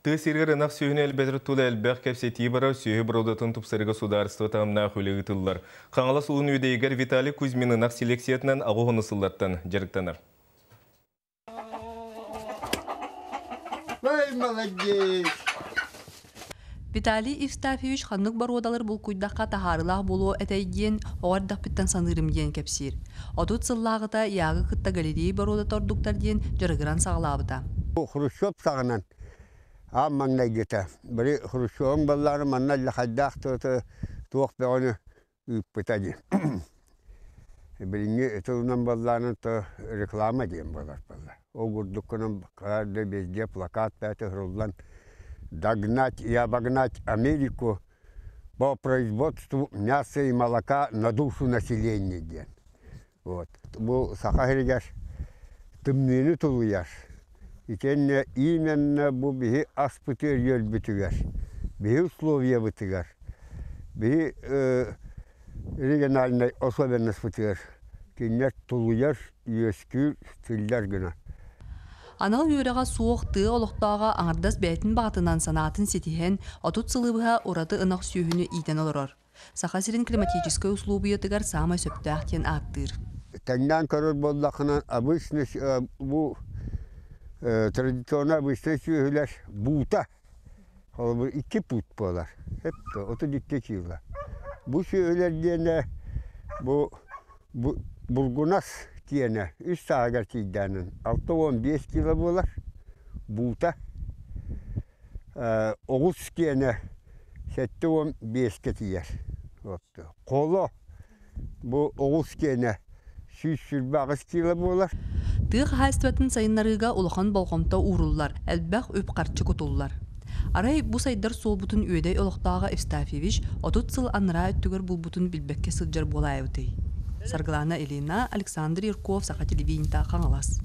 Тыа сиригэр ынах сүөһүнү элбэтэр тула элбэх кэпсэтии барар, сүөһү боруодатын тупсарыыга судаарыстыба таһымнаах үлэ ыытыллар. Хаҥалас улуун Үөдэйигэр Виталий Кузьмин ынах селекциятынан аҕыс сыллартан дьарыктанар. Ой, молодец! Виталий Евстафьевич ханнык боруодалар булкуйдахха таһаарыылаах буолуо этэй диэн оҕо эрдэхпиттэн саныырым диэн кэпсиир. 30 сыллааҕыта Ягы кытта галерея боруодата ордуктар диэн дьарыгыран саҕалаабыта. Хрущев саҕанан аан маҥнайгыта били Хрущевыҥ баллаары манна хайдаах туох бөҕөнү ыыппыта дии. Билиҥҥи тылынан баллаанан то реклама диэн буолар буолла. Ол курдук гынан каждый везде плакат бэйэтэ суруллан «Догнать и обогнать Америку по производству мяса и молока на душу населения» диэн. Вот. Бу Саха сиригэр тымныыны тулуйар. Итиэннэ именно бу биһи аспытыгар үөлбүтүгэр, биһи условиябытыгар, биһи региональнай особенностьпытыгар кинилэр тулуйар, үөскүүр, тиллэр гына. Анал үөрэҕэ суох тыа олохтооҕо аҥардас бэйэтин баҕатынан санаатын ситиһэн, 30 сылы быһа ураты ынах сүөһүнү иитэн олорор. Саха сирин климатическай услуобуйатыгар саамай сөптөөх диэн ааттыыр. Тэҥнээн көрөр буоллаххына, обычный бу традиционно обычный сүөһүлэр буута холобур 2 пуут буолар. 32 кило. Бу сүөһүлэр диэнэ бу бургунас киэнэ үс сааһыгар тиийдээнин 65 кило буолар буута. Оҕус киэнэ 75-кэ тиийэр. Холо бу оҕус киэнэ 128 кило буолар. Тыа хаһаайыстыбатын сайыннарыыга улахан болҕомто ууруллар, элбэх үп-харчы кутуллар. Арай бу сайдар суолбутун Үөдэй олохтооҕо Евстафьевич 30 сыл анараа өттүгэр булбутун билбэккэ сылдьар буолаайбытый. Саргылана Ильина, Александр Юрков, Саха телевидениета, Хаҥалас.